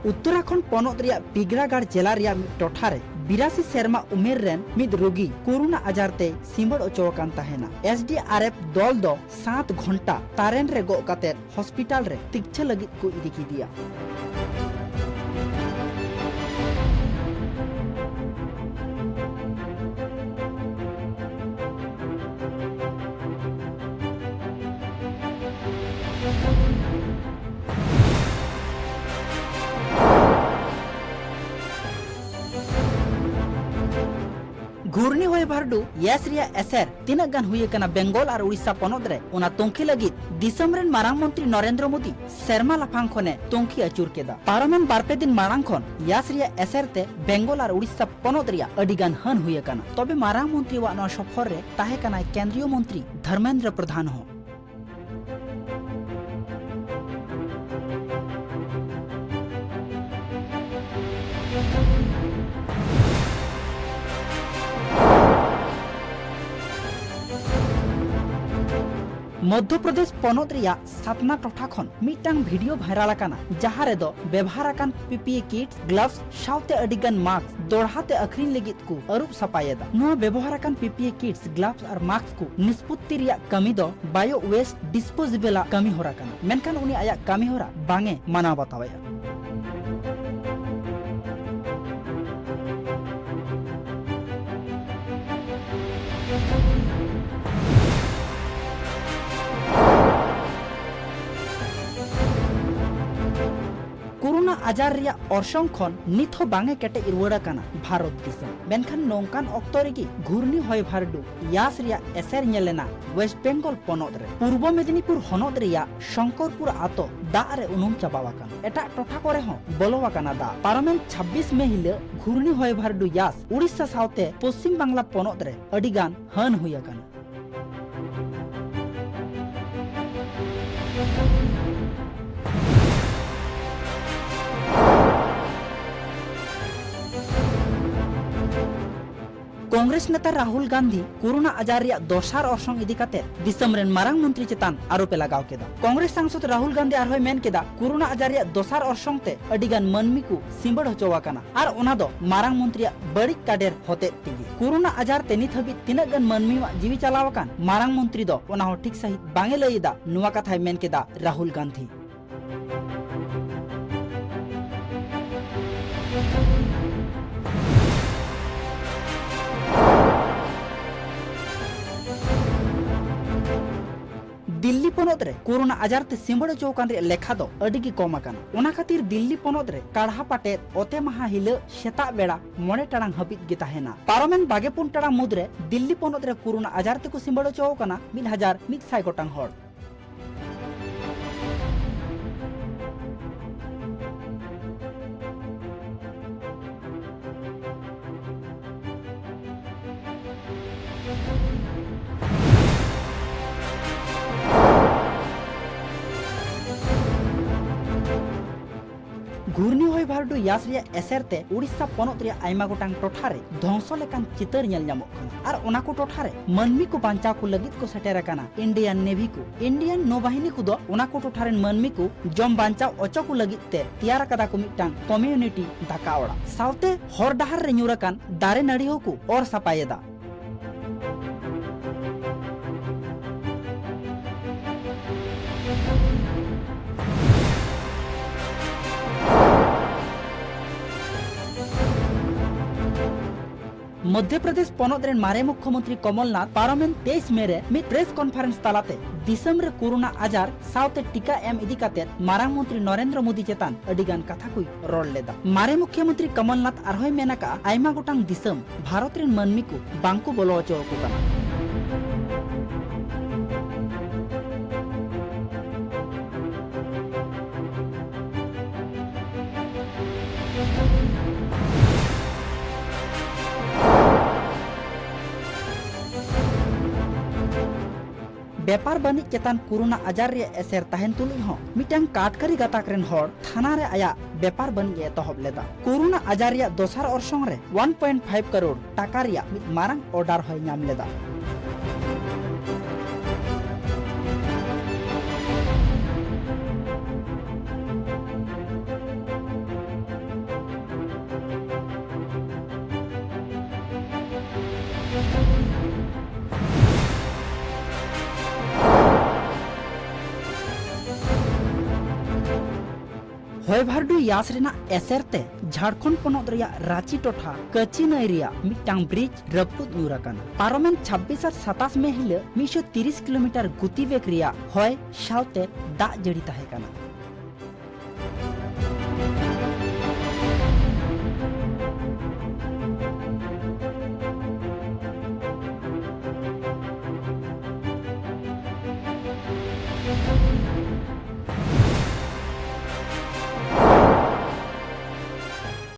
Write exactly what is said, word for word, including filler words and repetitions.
ᱩᱛᱛᱚᱨᱟᱠᱷᱚᱸᱰ ᱯᱚᱱᱚᱛ ᱨᱮᱭᱟᱜ ᱴᱤᱜᱨᱟᱜᱟᱲ ᱡᱮᱞᱟ ᱨᱮᱭᱟᱜ ᱢᱤᱫ ᱴᱚᱴᱷᱟ ᱨᱮ ᱵᱤᱨᱟᱥᱤ ᱥᱮᱨᱢᱟ ᱩᱢᱮᱨ ᱨᱮᱱ ᱢᱤᱫ ᱨᱳᱜᱤ ᱠᱳᱨᱳᱱᱟ ᱟᱡᱟᱨ ᱛᱮᱭ ᱥᱤᱸᱵᱟᱹᱲ ᱚᱪᱚ ᱟᱠᱟᱱ ᱛᱟᱦᱮᱱᱟ᱾ ᱮᱥ ᱰᱤ ᱟᱨ ᱮᱯᱷ ᱫᱚᱞ ᱫᱚ ᱥᱟᱛ ᱜᱷᱚᱱᱴᱟ ᱛᱟᱨᱮᱱ ᱨᱮ ᱜᱚᱜ ᱠᱟᱛᱮ ᱦᱚᱥᱯᱤᱴᱟᱞ ᱨᱮ ᱛᱤᱠᱪᱷᱟᱹ ᱞᱟᱹᱜᱤᱫ ᱠᱚ ᱤᱫᱤ ᱠᱮᱫᱮᱭᱟ᱾ ᱜᱷᱩᱨᱱᱤ ᱦᱚᱭ ᱵᱷᱟᱨᱰᱩ ᱭᱟᱥ ᱨᱮᱭᱟᱜ ᱮᱥᱮᱨ ᱛᱤᱱᱟᱹᱜ ᱜᱟᱱ ᱦᱩᱭ ᱟᱠᱟᱱᱟ ᱵᱮᱝᱜᱚᱞ ᱟᱨ ᱩᱲᱤᱥᱥᱟ ᱯᱚᱱᱚᱛ ᱨᱮ, ᱚᱱᱟ ᱛᱩᱝᱠᱷᱤ ᱞᱟᱹᱜᱤᱫ ᱫᱤᱥᱚᱢ ᱨᱮᱱ ᱢᱟᱨᱟᱝ ᱢᱚᱱᱛᱨᱤ ᱱᱚᱨᱮᱱᱫᱨᱚ ᱢᱳᱫᱤ ᱥᱮᱨᱢᱟ ᱞᱟᱯᱷᱟᱝ ᱠᱷᱚᱱᱮ ᱛᱩᱝᱠᱷᱤ ᱟᱹᱪᱩᱨ ᱠᱮᱫᱟ᱾ ᱯᱟᱨᱚᱢᱮᱱ ᱵᱟᱨ ᱯᱮ ᱫᱤᱱ ᱢᱟᱲᱟᱝ ᱠᱷᱚᱱ ᱭᱟᱥ ᱨᱮᱭᱟᱜ ᱮᱥᱮᱨ ᱛᱮ ᱵᱮᱝᱜᱚᱞ ᱟᱨ ᱩᱲᱤᱥᱥᱟ ᱯᱚᱱᱚᱛ ᱨᱮᱭᱟᱜ ᱟᱹᱰᱤ ᱜᱟᱱ ᱦᱟᱹᱱ ᱦᱩᱭ ᱟᱠᱟᱱᱟ᱾ ᱛᱚᱵᱮ ᱢᱟᱨᱟᱝ ᱢᱚᱱᱛᱨᱤᱣᱟᱜ ᱱᱚᱣᱟ ᱥᱚᱯᱷᱚᱨ ᱨᱮ ᱛᱟᱦᱮᱸ ᱠᱟᱱᱟᱭ ᱠᱮᱱᱫᱨᱤᱭᱚ ᱢᱚᱱᱛᱨᱤ ᱫᱷᱚᱨᱢᱮᱱᱫᱨᱚ ᱯᱨᱚᱫᱷᱟᱱ ᱦᱚᱸ᱾ ᱢᱚᱫᱷᱭᱚ ᱯᱨᱚᱫᱮᱥ ᱯᱚᱱᱚᱛ ᱨᱮᱭᱟᱜ ᱥᱟᱛᱱᱟ ᱴᱚᱴᱷᱟ ᱠᱷᱚᱱ ᱢᱤᱫᱴᱟᱝ ᱵᱷᱤᱰᱤᱭᱳ ᱵᱷᱟᱭᱨᱟᱞ ᱟᱠᱟᱱᱟ, ᱡᱟᱦᱟᱸ ᱨᱮᱫᱚ ᱵᱮᱵᱷᱟᱨ ᱟᱠᱟᱱ P P E kits, gloves ᱥᱟᱶᱛᱮ ᱟᱹᱰᱤ ᱜᱟᱱ ᱢᱟᱥᱠ ᱫᱚᱲᱦᱟ ᱛᱮ ᱟᱹᱠᱷᱨᱤᱧ ᱞᱟᱹᱜᱤᱫ ᱠᱚ ᱟᱹᱨᱩᱵ ᱥᱟᱯᱷᱟᱭᱮᱫᱟ᱾ ᱱᱚᱣᱟ ᱵᱮᱵᱚᱦᱟᱨ ᱟᱠᱟᱱ P P E kits, gloves ᱟᱨ ᱢᱟᱥᱠ ᱠᱚ ᱱᱤᱥᱯᱚᱛᱛᱤ ᱨᱮᱭᱟᱜ ᱠᱟᱹᱢᱤ ᱫᱚ ᱵᱟᱭᱳ ᱣᱮᱥᱴ ᱰᱤᱥᱯᱳᱡᱮᱵᱮᱞ ᱟᱜ ᱠᱟᱹᱢᱤ ᱦᱚᱨᱟ ᱠᱟᱱᱟ, ᱢᱮᱱᱠᱷᱟᱱ ᱩᱱᱤ ᱟᱭᱟᱜ ᱠᱟᱹᱢᱤ ᱦᱚᱨᱟ ᱵᱟᱝ ᱮ ᱢᱟᱱᱟᱣ ᱵᱟᱛᱟᱣᱮᱫᱼᱟ᱾ ᱠᱳᱨᱳᱱᱟ ᱟᱡᱟᱨ ᱨᱮᱭᱟᱜ ᱚᱨᱥᱚᱝ ᱠᱷᱚᱱ ᱱᱤᱛ ᱦᱚᱸ ᱵᱟᱝ ᱮ ᱠᱮᱴᱮᱡ ᱨᱩᱣᱟᱹᱲ ᱟᱠᱟᱱᱟ ᱵᱷᱟᱨᱚᱛ ᱫᱤᱥᱚᱢ᱾ ᱢᱮᱱᱠᱷᱟᱱ ᱱᱚᱝᱠᱟᱱ ᱚᱠᱛᱚ ᱨᱮᱜᱮ ᱜᱷᱩᱨᱱᱤ ᱦᱚᱭ ᱵᱷᱟᱨᱰᱩ ᱭᱟᱥ ᱨᱮᱭᱟᱜ ᱮᱥᱮᱨ ᱧᱮᱞ ᱞᱮᱱᱟ ᱣᱮᱥᱴ ᱵᱮᱝᱜᱚᱞ ᱯᱚᱱᱚᱛ ᱨᱮ᱾ ᱯᱩᱨᱵᱚ ᱢᱮᱫᱤᱱᱤᱯᱩᱨ ᱦᱚᱱᱚᱛ ᱨᱮᱭᱟᱜ ᱥᱚᱝᱠᱚᱨᱯᱩᱨ ᱟᱛᱚ ᱫᱟᱜ ᱨᱮ ᱩᱱᱩᱢ ᱪᱟᱵᱟᱣ ᱟᱠᱟᱱᱟ᱾ ᱮᱴᱟᱜ ᱴᱚᱴᱷᱟ ᱠᱚᱨᱮ ᱦᱚᱸ ᱵᱚᱞᱚ ᱟᱠᱟᱱᱟ ᱫᱟᱜ᱾ ᱯᱟᱨᱚᱢᱮᱱ ᱪᱷᱟᱵᱵᱤᱥ ᱢᱮ ᱦᱤᱞᱚᱜ ᱜᱷᱩᱨᱱᱤ ᱦᱚᱭ ᱵᱷᱟᱨᱰᱩ ᱭᱟᱥ ᱩᱲᱤᱥᱥᱟ ᱥᱟᱶᱛᱮ ᱯᱚᱥᱪᱤᱢ ᱵᱟᱝᱞᱟ ᱯᱚᱱᱚᱛ ᱨᱮ ᱟᱹᱰᱤ ᱜᱟᱱ ᱦᱟᱹᱱ ᱦᱩᱭ ᱟᱠᱟᱱᱟ᱾ ᱠᱚᱝᱜᱨᱮᱥ ᱱᱮᱛᱟ ᱨᱟᱦᱩᱞ ᱜᱟᱱᱫᱷᱤ ᱠᱳᱨᱳᱱᱟ ᱟᱡᱟᱨ ᱨᱮᱭᱟᱜ ᱫᱚᱥᱟᱨ ᱚᱨᱥᱚᱝ ᱤᱫᱤ ᱠᱟᱛᱮ ᱫᱤᱥᱚᱢ ᱨᱮᱱ ᱢᱟᱨᱟᱝ ᱢᱚᱱᱛᱨᱤ ᱪᱮᱛᱟᱱ ᱟᱨᱚᱯ ᱮ ᱞᱟᱜᱟᱣ ᱠᱮᱫᱟ᱾ ᱠᱚᱝᱜᱨᱮᱥ ᱥᱟᱝᱥᱚᱫ ᱨᱟᱦᱩᱞ ᱜᱟᱱᱫᱷᱤ ᱟᱨᱦᱚᱸᱭ ᱢᱮᱱ ᱠᱮᱫᱟ, ᱠᱳᱨᱳᱱᱟ ᱟᱡᱟᱨ ᱨᱮᱭᱟᱜ ᱫᱚᱥᱟᱨ ᱚᱨᱥᱚᱝ ᱛᱮ ᱟᱹᱰᱤ ᱜᱟᱱ ᱢᱟᱹᱱᱢᱤ ᱠᱚ ᱥᱤᱸᱵᱟᱹᱲ ᱦᱚᱪᱚ ᱟᱠᱟᱱᱟ ᱟᱨ ᱚᱱᱟ ᱫᱚ ᱢᱟᱨᱟᱝ ᱢᱚᱱᱛᱨᱤᱭᱟᱜ ᱵᱟᱹᱲᱤᱡ ᱠᱟᱰᱮᱨ ᱦᱚᱛᱮᱡ ᱛᱮᱜᱮ᱾ ᱠᱳᱨᱳᱱᱟ ᱟᱡᱟᱨ ᱛᱮ ᱱᱤᱛ ᱦᱟᱹᱵᱤᱡ ᱛᱤᱱᱟᱹᱜ ᱜᱟᱱ ᱢᱟᱹᱱᱢᱤᱭᱟᱜ ᱡᱤᱣᱤ ᱪᱟᱞᱟᱣ ᱟᱠᱟᱱ, ᱢᱟᱨᱟᱝ ᱢᱚᱱᱛᱨᱤ ᱫᱚ ᱚᱱᱟ ᱦᱚᱸ ᱴᱷᱤᱠ ᱥᱟᱺᱦᱤᱡ ᱵᱟᱝ ᱮ ᱞᱟᱹᱭ ᱮᱫᱟ, ᱱᱚᱣᱟ ᱠᱟᱛᱷᱟᱭ ᱢᱮᱱ ᱠᱮᱫᱟ ᱨᱟᱦᱩᱞ ᱜᱟᱱᱫᱷᱤ᱾ ᱫᱤᱞᱞᱤ ᱯᱚᱱᱚᱛ ᱨᱮ ᱠᱳᱨᱳᱱᱟ ᱟᱡᱟᱨ ᱛᱮ ᱥᱤᱸᱵᱟᱹᱲ ᱦᱚᱪᱚ ᱟᱠᱟᱱ ᱨᱮᱭᱟᱜ ᱞᱮᱠᱷᱟ ᱫᱚ ᱟᱹᱰᱤ ᱜᱮ ᱠᱚᱢ ᱟᱠᱟᱱᱟ᱾ ᱚᱱᱟ ᱠᱷᱟᱹᱛᱤᱨ ᱫᱤᱞᱞᱤ ᱯᱚᱱᱚᱛ ᱨᱮ ᱠᱟᱲᱦᱟ ᱯᱟᱴᱮᱫ ᱚᱛᱮ ᱢᱟᱦᱟ ᱦᱤᱞᱟᱹᱜ ᱥᱮᱛᱟᱜ ᱵᱮᱲᱟ ᱢᱚᱬᱮ ᱴᱟᱲᱟᱝ ᱦᱟᱹᱵᱤᱡ ᱜᱮ ᱛᱟᱦᱮᱱᱟ᱾ ᱯᱟᱨᱚᱢᱮᱱ ᱵᱟᱜᱮ ᱯᱩᱱ ᱴᱟᱲᱟᱝ ᱢᱩᱫᱽᱨᱮ ᱫᱤᱞᱞᱤ ᱯᱚᱱᱚᱛ ᱨᱮ ᱠᱳᱨᱳᱱᱟ ᱟᱡᱟᱨ ᱛᱮᱠᱚ ᱥᱤᱸᱵᱟᱹᱲ ᱦᱚᱪᱚ ᱟᱠᱟᱱᱟ ᱢᱤᱫ ᱦᱟᱡᱟᱨ ᱢᱤᱫ ᱥᱟᱭ ᱜᱚᱴᱟᱝ ᱦᱚᱲ᱾ ᱜᱷᱩᱨᱱᱤ ᱦᱚᱭ ᱵᱷᱟᱨᱰᱩ ᱭᱟᱥ ᱨᱮᱭᱟᱜ ᱮᱥᱮᱨ ᱛᱮ ᱩᱲᱤᱥᱥᱟ ᱯᱚᱱᱚᱛ ᱨᱮᱭᱟᱜ ᱟᱭᱢᱟ ᱜᱚᱴᱟᱝ ᱴᱚᱴᱷᱟ ᱨᱮ ᱫᱷᱚᱝᱥᱚ ᱞᱮᱠᱟᱱ ᱪᱤᱛᱟᱹᱨ ᱧᱮᱞ ᱧᱟᱢᱚᱜ ᱠᱟᱱᱟ ᱟᱨ ᱚᱱᱟ ᱠᱚ ᱴᱚᱴᱷᱟ ᱨᱮ ᱢᱟᱹᱱᱢᱤ ᱠᱚ ᱵᱟᱧᱪᱟᱣ ᱠᱚ ᱞᱟᱹᱜᱤᱫ ᱠᱚ ᱥᱮᱴᱮᱨ ᱟᱠᱟᱱᱟ ᱤᱱᱰᱤᱭᱟᱱ ᱱᱮᱵᱷᱤ ᱠᱚ᱾ ᱤᱱᱰᱤᱭᱟᱱ ᱱᱚᱵᱟᱦᱤᱱᱤ ᱠᱚᱫᱚ ᱚᱱᱟ ᱠᱚ ᱴᱚᱴᱷᱟ ᱨᱮᱱ ᱢᱟᱹᱱᱢᱤ ᱠᱚ ᱡᱚᱢ ᱵᱟᱧᱪᱟᱣ ᱚᱪᱚ ᱠᱚ ᱞᱟᱹᱜᱤᱫ ᱛᱮ ᱛᱮᱭᱟᱨ ᱟᱠᱟᱫᱟ ᱠᱚ ᱢᱤᱫᱴᱟᱝ ᱠᱚᱢᱤᱭᱩᱱᱤᱴᱤ ᱫᱟᱠᱟ ᱚᱲᱟᱜ᱾ ᱥᱟᱶᱛᱮ ᱦᱚᱨ ᱰᱟᱦᱟᱨ ᱨᱮ ᱧᱩᱨ ᱟᱠᱟᱱ ᱫᱟᱨᱮ ᱱᱟᱹᱲᱤ ᱦᱚᱸᱠᱚ ᱚᱨ ᱥᱟᱯᱷᱟᱭᱮᱫᱟ᱾ ᱢᱚᱫᱷᱭᱚ ᱯᱨᱚᱫᱮᱥ ᱯᱚᱱᱚᱛ ᱨᱮᱱ ᱢᱟᱨᱮ ᱢᱩᱠᱷᱭᱚᱢᱚᱱᱛᱨᱤ ᱠᱚᱢᱚᱞᱱᱟᱛᱷ ᱯᱟᱨᱚᱢᱮᱱ ᱛᱮᱭᱤᱥ ᱢᱮ ᱨᱮ ᱢᱤᱫ ᱯᱨᱮᱥ ᱠᱚᱱᱯᱷᱟᱨᱮᱱᱥ ᱛᱟᱞᱟᱛᱮ ᱫᱤᱥᱚᱢ ᱨᱮ ᱠᱳᱨᱳᱱᱟ ᱟᱡᱟᱨ ᱥᱟᱶᱛᱮ ᱴᱤᱠᱟ ᱮᱢ ᱤᱫᱤ ᱠᱟᱛᱮ ᱢᱟᱨᱟᱝ ᱢᱚᱱᱛᱨᱤ ᱱᱚᱨᱮᱱᱫᱨᱚ ᱢᱳᱫᱤ ᱪᱮᱛᱟᱱ ᱟᱹᱰᱤ ᱜᱟᱱ ᱠᱟᱛᱷᱟ ᱠᱚᱭ ᱨᱚᱲ ᱞᱮᱫᱟ᱾ ᱢᱟᱨᱮ ᱢᱩᱠᱷᱭᱚᱢᱚᱱᱛᱨᱤ ᱠᱚᱢᱚᱞᱱᱟᱛᱷ ᱟᱨᱦᱚᱸᱭ ᱢᱮᱱ ᱟᱠᱟᱫᱼᱟ, ᱟᱭᱢᱟ ᱜᱚᱴᱟᱝ ᱫᱤᱥᱚᱢ ᱵᱷᱟᱨᱚᱛ ᱨᱮᱱ ᱢᱟᱹᱱᱢᱤ ᱠᱚ ᱵᱟᱝ ᱠᱚ ᱵᱚᱞᱚ ᱦᱚᱪᱚ ᱟᱠᱚ ᱠᱟᱱᱟ᱾ ᱵᱮᱯᱟᱨ ᱵᱟᱹᱱᱤᱡ ᱪᱮᱛᱟᱱ ᱠᱳᱨᱳᱱᱟ ᱟᱡᱟᱨ ᱨᱮᱭᱟᱜ ᱮᱥᱮᱨ ᱛᱟᱦᱮᱱ ᱛᱩᱞᱩᱡ ᱦᱚᱸ ᱢᱤᱫᱴᱟᱝ ᱠᱟᱴᱠᱟᱨᱤ ᱜᱟᱛᱟᱠ ᱨᱮᱱ ᱦᱚᱲ ᱛᱷᱟᱱᱟ ᱨᱮ ᱟᱭᱟᱜ ᱵᱮᱯᱟᱨ ᱵᱟᱹᱱᱤᱡ ᱮ ᱮᱛᱚᱦᱚᱵ ᱞᱮᱫᱟ᱾ ᱠᱳᱨᱳᱱᱟ ᱟᱡᱟᱨ ᱨᱮᱭᱟᱜ ᱫᱚᱥᱟᱨ ᱚᱨᱥᱚᱝ ᱨᱮ ᱚᱣᱟᱱ ᱯᱚᱭᱮᱱᱴ ᱯᱷᱟᱭᱤᱵᱷ ᱠᱟᱨᱳᱲ ᱴᱟᱠᱟ ᱨᱮᱭᱟᱜ ᱢᱤᱫ ᱢᱟᱨᱟᱝ ᱚᱨᱰᱟᱨ ᱦᱚᱸᱭ ᱧᱟᱢ ᱞᱮᱫᱟ᱾ ᱦᱚᱭ ᱵᱷᱟᱨᱰᱩ ᱭᱟᱥ ᱨᱮᱱᱟᱜ ᱮᱥᱮᱨ ᱛᱮ ᱡᱷᱟᱲᱠᱷᱚᱸᱰ ᱯᱚᱱᱚᱛ ᱨᱮᱭᱟᱜ ᱨᱟᱸᱪᱤ ᱴᱚᱴᱷᱟ ᱠᱟᱹᱪᱤ ᱱᱟᱹᱭ ᱨᱮᱭᱟᱜ ᱢᱤᱫᱴᱟᱝ ᱵᱨᱤᱡᱽ ᱨᱟᱹᱯᱩᱫ ᱧᱩᱨ ᱟᱠᱟᱱᱟ᱾ ᱯᱟᱨᱚᱢᱮᱱ ᱪᱷᱟᱵᱵᱤᱥ ᱟᱨ ᱥᱟᱛᱟᱥ ᱢᱮ ᱦᱤᱞᱚᱜ ᱢᱤᱫᱥᱚ ᱛᱤᱨᱤᱥ ᱠᱤᱞᱳᱢᱤᱴᱟᱨ ᱜᱚᱛᱤ ᱵᱮᱜᱽ ᱨᱮᱭᱟᱜ ᱦᱚᱭ ᱥᱟᱶᱛᱮ ᱫᱟᱜ ᱡᱟᱹᱲᱤ ᱛᱟᱦᱮᱸ ᱠᱟᱱᱟ᱾